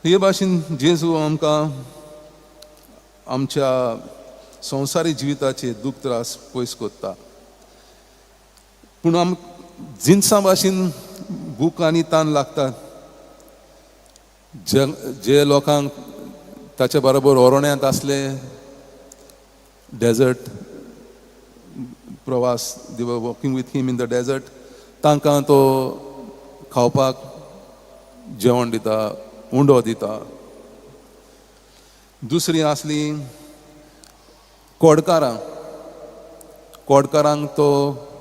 हे भाशेन जेजू आमकां आमच्या संवसारी जिविताचे दूख त्रास पयस करता. पूण आम जिनसां भाशेन भूक आनी तान लागतात. जे लोकांक ताचे बरोबर ओरोण्यांत आसले, डेजर्ट प्रवास, they were walking with him in the desert, तांकां तो खावपाक जेवण दिता, उंडो दिता. दुसरी आसली कोडकारां, कोडकारांक तो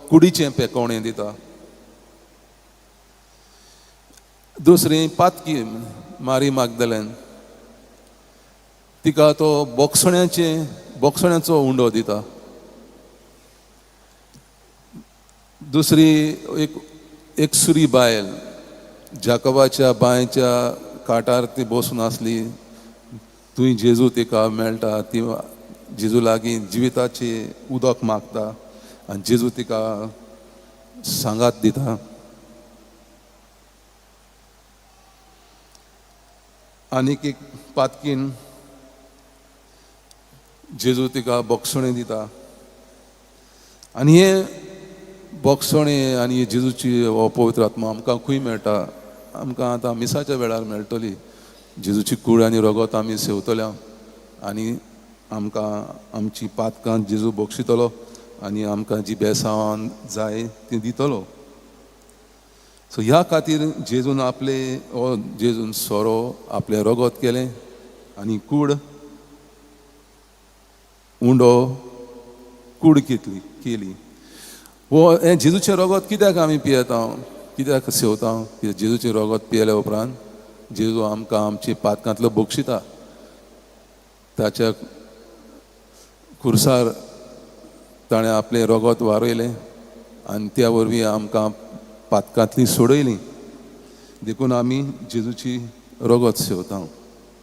कुडीचें पेकोवणें दिता. दुसरी पातकी मारी मागदलेन, तिका तो बोगसण्याचो उंडो दिता. दुसरी एक सुरी बायल जाकोबाच्या बांयच्या काटार ती बसून आसली, थंय जेजू तिका मेळटा, ती जेजू लागीं जिविताची उदक मागता आनी जेजू तिका सांगात दिता. आनीक एक पातकीन जेजू तिका बोगसणें दिता. आनी हे बोगसणें आनी जेजूची हो पवित्र आत्मा आमकां खंय मेळटा? आमकां आतां मिसाच्या वेळार मेळटली. जेजूची कूड आनी रगत आमी सेवतल्या आनी आमकां आमची पातकां जेजू बक्षितलो आनी आमकां जी बेसांवान जाय ती दितलो. सो ह्या खातीर जेजून आपले हो जेजून सोरो आपलें रगत केलें आनी कूड उंडो कूड केली. हो हें जेजूचें रगत कित्याक आमी पियेता, कित्याक सेवता? कित्याक जेजूचें रगत पियेल्या उपरांत जेजू आमकां आमची पातकांतलो बक्षिता. ताच्या खुर्सार ताणें आपलें रगत वारयलें आनी त्या वरवीं आमकां पातकांतली सोडयली. देखून आमी जेजूची रगत सेवता.